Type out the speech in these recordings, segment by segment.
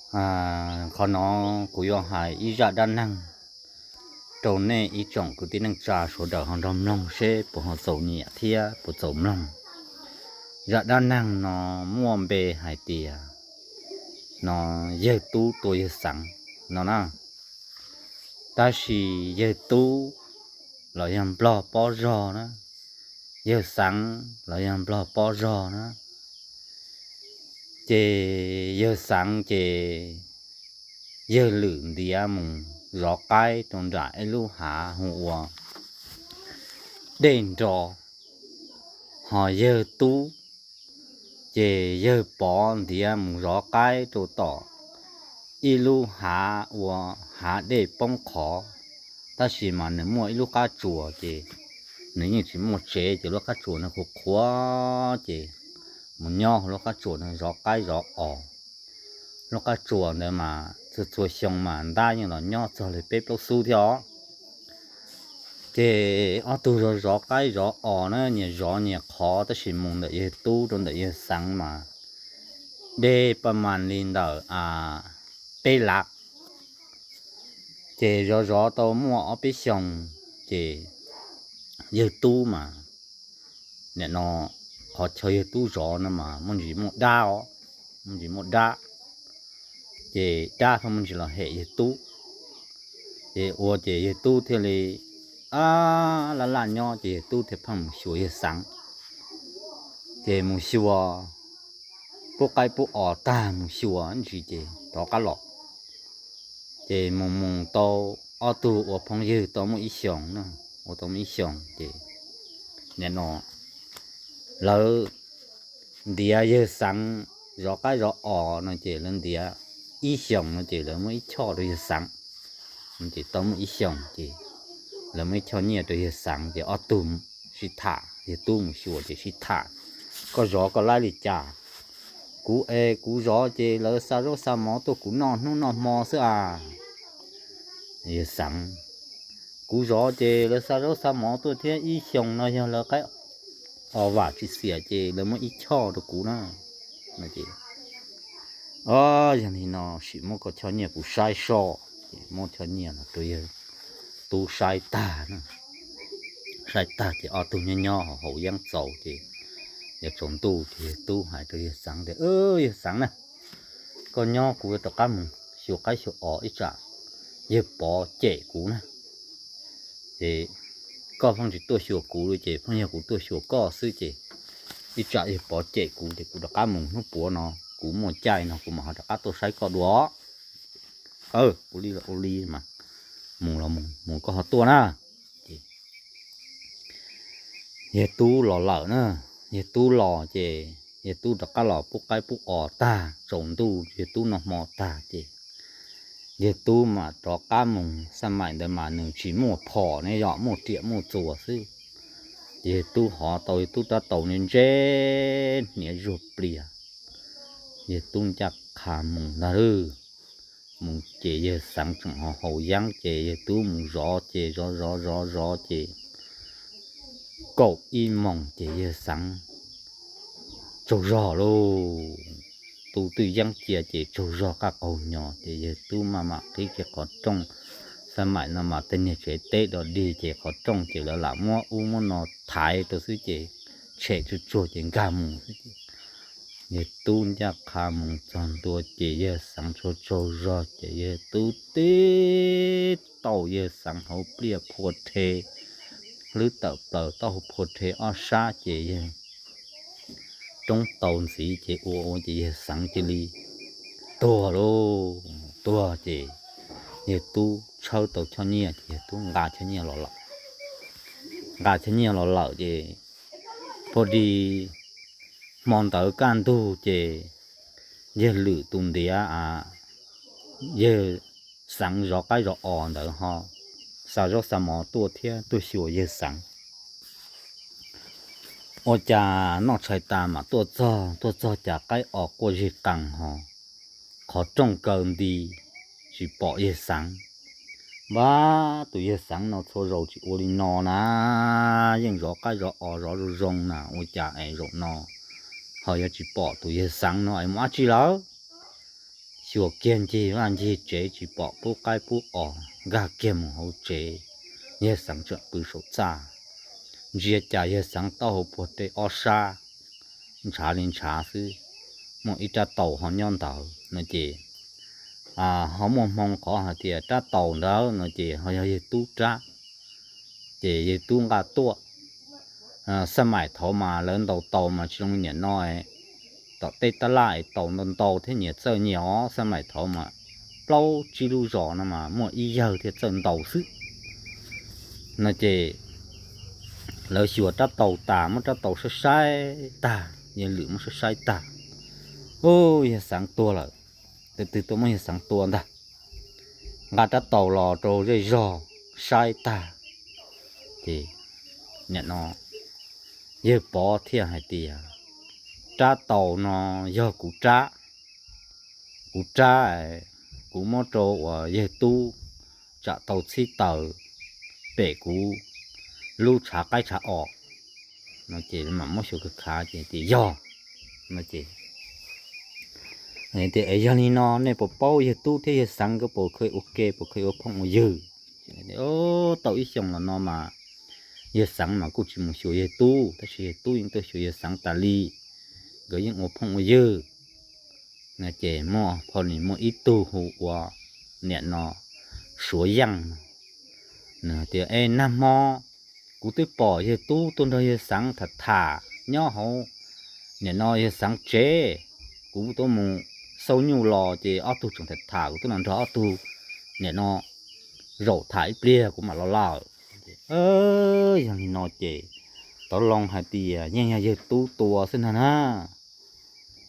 Qhov no kuv yuav hais ib zaj dab neeg rau nej ib tsoom kwv tij neej tsa sawv daws ho nrog mloog seb puas ho txaus nyiam thiab puas txaus mloog. Zaj dab neeg no muaj npe hais tias no yawg tub tua yawg xeev no na. Tab sis yawg tub los yog nplog pob zog na, yawg xeev los yog nplog pob zog na. Ces yawg xeev ces yawg lwm ntiav mus zov qaib rau nram ib lub hav hu ua Dej Nro, ho yawg tub ces yawg pov ntiav mus zov qaib rau tom ib lub hav ua hav dej poob qhov. Tab sis mas nws muaj ib lub qab tsuas ces nws yeej tsis muaj tsev ces lub qab tsuas nws qhuav qhuav ces mus nyob hauv lub qab tsuas nws zov qaib zov os. Lub qab tsuas ntawd mas txhua txhua xyoo mas ntab yeej los nyob txog li peb plaub xub thiab os. Ces ob tug zov zov qaib zov os na, nyias zov nyias qhov tab sis mus ntawm yawg tub rau ntawm yawg xeev mas deb paj mas li ntawm peb lav. Ces zov zov tau muaj ob peb xyoos ces yawg tub mas nim no qhov chaw yawg tub zov no mas muaj ntsis muaj dab os, muaj ntsis muaj dab. Ces dab pheej muaj ntsis los hem yawg tub. Ces ua ces yawg tub thiaj li a laj laj nyob ces yawg tub thiaj pheej mus xyuas yawg xeev. Ces mus xyuas pub qaib pub os tag mus xyuas ntsis ces rov qab los. Ces mus mus tau ob tug ua phooj ywg tau muaj ib xyoos na, ua tau muaj ib xyoos ces nim no lawv ntiav yawg xeev zov qaib zov os no ces lawv ntiav ib xyoos no ces lawv muab ib choj rau yawg xeev. Ces tau muaj ib xyoos ces lawv muab ib choj nyiaj rau yawg xeev ces ob tug sib tham, yawg tub mus xyuas ces sib tham, koj zov koj laib li cas? Kuv es kuv zov ces lawv xa zaub xa mov tuaj kuv noj hnub noj hmo xwb a. Yawg xeev, kuv zov ces lawv xa zaub xa mov tuaj thiab ib xyoos no yog lawv qaib os vam tsis xiam ces lawv muab ib choj rau kuv na. Yog li no sim muab koj choj nyiaj kuv saib soj. Ces muab choj nyiaj no rau yawg tub saib tag, saib tag ces ob tug nyob nyob haus yeeb txaus ces yuav tsaus ntuj ces yawg tub hais rau yawg xeev tias, yawg xeev na, koj nyob kuv yuav rov qab mus xyuas qaib xyuas os ib tsam yawg pov cem kuv na. Ces koj pheej tsis tuaj xyuas kuv li ces pheej yog kuv tuaj xyuas koj xwb ces ib tsam yawg pov cem kuv ces kuv rov qab mus hnub puav no kuv muaj caij no kuv mam ho rov qab tuaj saib koj dua. Ua li los ua li mas, mus los mus, mus koj ho tuaj na. Ces yawg tub los lawm na, yawg tub los ces yawg tub rov qab los pub qaib pub os tag tsaus ntuj yawg tub noj hmo tag ces yawg tub mam rov qab mus. Xab maim ntawd mas nws tsis muaj phom ne, yog muaj riam muaj txuas xwb. Ces yawg tub hov tau yawg tub rab taus ntse ntse, hniav zuag plias, yawg tub ncaj qha mus ntag lawm. Mus ces yawg xeev tseem ho haus yeeb ces yawg tub mus zov ces zov zov zov zov ces kaum ib moos ces yawg xeev tsaug zog lauj. Tu twj yeeb cia ces tsaug zog qaj qaug hnyo ces yawg tub maj mam qhib kiag qhov rooj. Xab maim no mas tej niag tsev teb dog dig ces qhov rooj ces lawv lam muab ub muab no thaiv rau xwb ces tshem tsuag tsuag ces nkag mus xwb ces yawg tub ncaj qha mus txog ntua ces yawg xeev tsaug tsaug zog ces yawg tub tib taus yawg xeev hauv pliaj phua rhe, hlwb tawm plaws taub hau phua rhe ob sab ces yawg roob tau ntxiv ces ua ua ces yawg xeev cia li tuag lauj. Tuag ces yawg tub tshawb tau choj nyiaj ces yawg tub nqa choj nyiaj los lawm. Nqa choj nyiaj los lawm ces pha di hmo ntawd kaj ntug ces yawg lwm tus ntiav a, yawg xeev zov qaib zov os ntawd ho xa zaub xa mov tuaj thiab tuaj xyuas yawg xeev. Ua cas noj tshais tas mam tuaj txog, tuaj txog cas qaib os quaj zig qees ho qhov rooj kaw nti, tsis pom yawg xeev. Npab, tus yawg xeev no txhua zaus tsis ua li no na, yeej zov qaib zov os zov zoo zoo na, ua cas es zaum no ho yuav tsis pom tus yawg xeev no es mus dab tsi lawm? xyuas kiag ncig vaj ncig tsev tsis pom pub qaib pub os, nkag kiag mus hauv tsev, yawg Xeev tseem pw saum txaj. Ntsia cas yawg Xeev taub hau puag tej ob sab ntshav li ntshav xwb, muaj ib rab taus ho nyob ntawd no ces ho muaj hmoo qhov hais tias rab taus ntawd no ces ho yog yawg tub rab, ces yawg tub nqa tuaj. Xab maim thaud mas lawv ntaus taus mas tsis zoo li niam no, tom tej tab laj es taus ntau ntau thiab nyias txawj nyias os, xab maim thaud mas plaub tsib lub zos no mas muaj ib yawg thiaj txawj ntaus xwb no ces lawv xyuas rab taus tas, muab rab taus saib saib tag, yawg Lwm muab saib saib tag, u, yawg Xeev tuag lawm, tus twg tuaj muab yawg Xeev tua ntag. Nqa rab taus los rau zej zog saib tag, ces nim no yawg Pov thiaj hais tias, rab taus no yog kuv rab, kuv rab, kuv muab rau uas yawg tub tsam tau txhib taws pem kuv lub tshav qaib tshav os no ces mam muab xyuas khav khav ces tias yog no ces tias, es yog li no nej puas paub yawg tub thiab yawg Xeev nkawd puas kheev ua ke, puas kheev ua phooj ua ywg? Tau ib xyoos los no mas yawg Xeev mas kuj tsis mus xyuas yawg tub, tab sis yawg tub yeej tuaj xyuas yawg Xeev tas li, nkawd yeej ua phooj ua ywg no ces muaj pho nim muaj ib tug hu ua nim no Suav Yeej no, nws tias, es nag hmo kuv twb pom yawg tub tuaj nrog yawg Xeev tham tham nyob hauv nim no yawg Xeev tsev, kuv tuaj mus xauj nyuj los ces ob tug tseem tham tham, kuv twb los nrog ob tug nim no zaum tham ib pliag kuv mam los lawm. Yog li no ces tov loo hais tias yeej yog yawg tub tua xwb ntag na,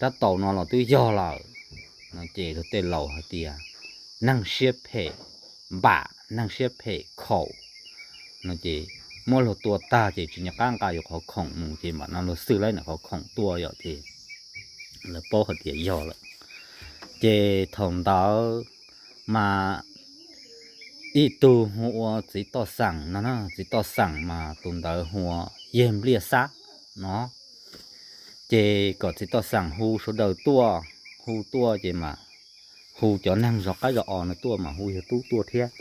rab taus no los twb yog lawm no ces luag tej laus hais tias, neeg siab phem npam, neeg siab phem khaum no ces muab luag tua tag ces tsis nco qab nqa yuav qhov khoom mus ces mam no luag xwj laib ntawm qhov khoom tuaj yom ces lawv paub hais tias yog lawm. Ces thaum ntawd mas ib tug hu ua txiv toj xeem no, txiv toj xeem mas tus ntawd hu ua yawg Npliaj Xab no. Ces kom txiv toj xeem hu sawv daws tuaj, hu tuaj ces mas hu cov neeg zov qaib zov os no tuaj mas hu yawg tub tuaj thiab.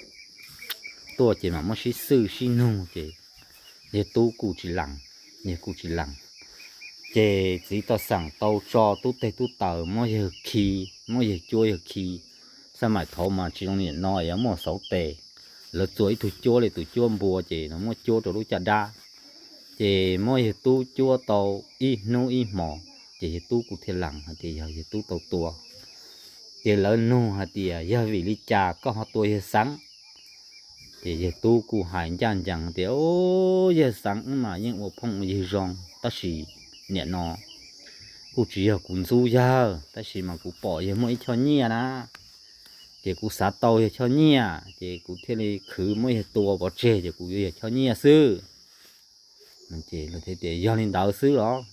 Tuaj ces mas muab sib xwj sib nug ces yawg tub kuj tsis lees, yawg kuj tsis lees. Ces txiv toj xeem tau tso tub teg tub taws muab yawg khi, muab yawg cuab yawg khi. Xab maim thaud mas tsis zoo li no yuav muaj xauv tes, lawv txua ib tug cuab li tus cuab npua ces muab cuab rau lub caj dab. Ces muab yawg tub cuab tau ib hnub ib hmos ces yawg tub kuj thiaj lees hais tias yog yawg tub tau tua. Ces lawv nug hais tias yog vim li cas koj ho tua yawg Xeev? Ces yawg tub kuj hais ncaj ncees tias, yawg Xeev wb mas yeej ua phooj ua ywg zoo tab sis nim no kuj tsis yog kuv ntxub yawg tab sis mas kuv pom yawg muaj ib choj nyiaj na, ces kuv xav tau yawg choj nyiaj ces kuv thiaj li khwv muab yawg tua pov tseg ces kuv yuav yawg choj nyiaj xwb. Ces tias yog li ntawd xwb los?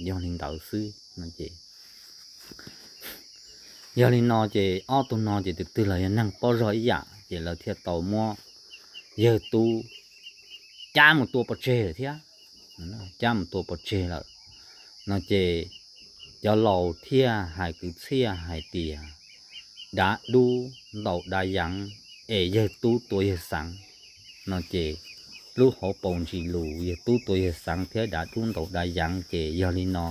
Yog li ntawd xwb no ces yog li no ces ob tug no ces tus twg los yog neeg pob zog ib yam ces lawv thiaj tau muab yawg tub cab mus tua pov tseg lawm thiab. Cab mus tua pov tseg lawm no ces cov laus thiaj hais kwv txhiaj hais tias dav dub ntaus dav yeev es yawg tub tua yawg Xeev no ces lub hauv paus ntsis lus yawg tub tua yawg Xeev thiab dav dub ntaus dav yeev ces yog li no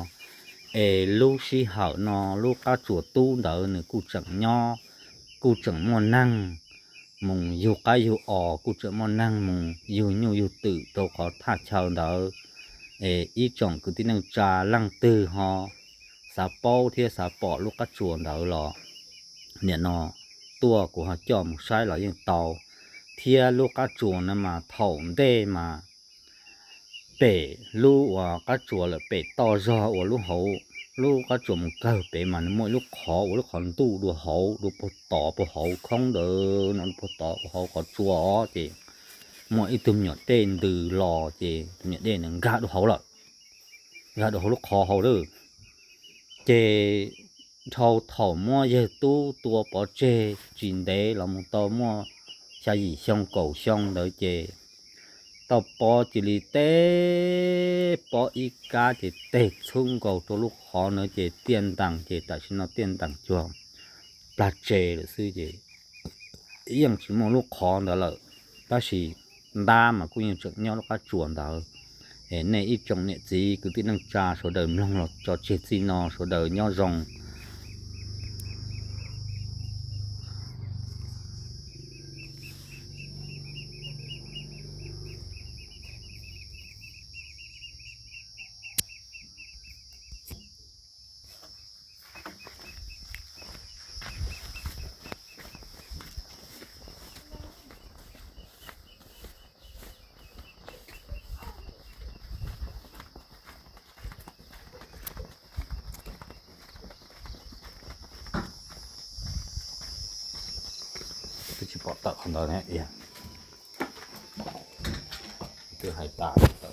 es lub sij hawm no lub qab tsuas tub ntawd nws kuj tseem nyob, kuj tseem muaj neeg mus yug qaib yug os, kuj tseem muaj neeg mus yug nyuj yug twm rau qhov thaj chaw ntawd. Es ib tsoom kwv tij neej tsa leej twg ho xav paub thiab xav pom lub qab tsuas ntawd los nim no tuaj kuv ho coj mus saib los yeej tau. Thiab lub qab tsuas no mas thaum ntej mas pem lub uas qab tsuas lawm pem toj zog uas lub hauv lub qab tsuas mus kawg pem mas nws muaj ib lub qhov uas lub qhov ntuj dua hauv dua puag tod puag hauv khoob ntawd no puag tod puag hauv qhov tsua os ces muaj ib tug me nyuam dej ntws los ces tus me nyuam dej nws nkag dua hauv lawm, nkag dua hauv lub qhov hauv lawm. Ces dhau thaum muab yawg tub tua pov tseg tsis ntev los mus tau muaj xya yim xyoo kaum xyoo ntawd ces tau pob cia li teb pob ib kab ces teg txhub nkaus rau lub qhov ntawd ces tiaj ntees ces tam sim no tiaj ntees cuag plag tse lawm xwb ces yeej tsis muaj lub qhov ntawd lawm, tab sis ntab mas kuj yeej tseem nyob lub qab tsuas ntawd. Es nej ib tsoom niam txiv kwv tij neej tsa sawv daws mloog los tso tseg txij no sawv daws nyob zoo. Twb tsis pom tawm qhov ntawd, twb hais tas.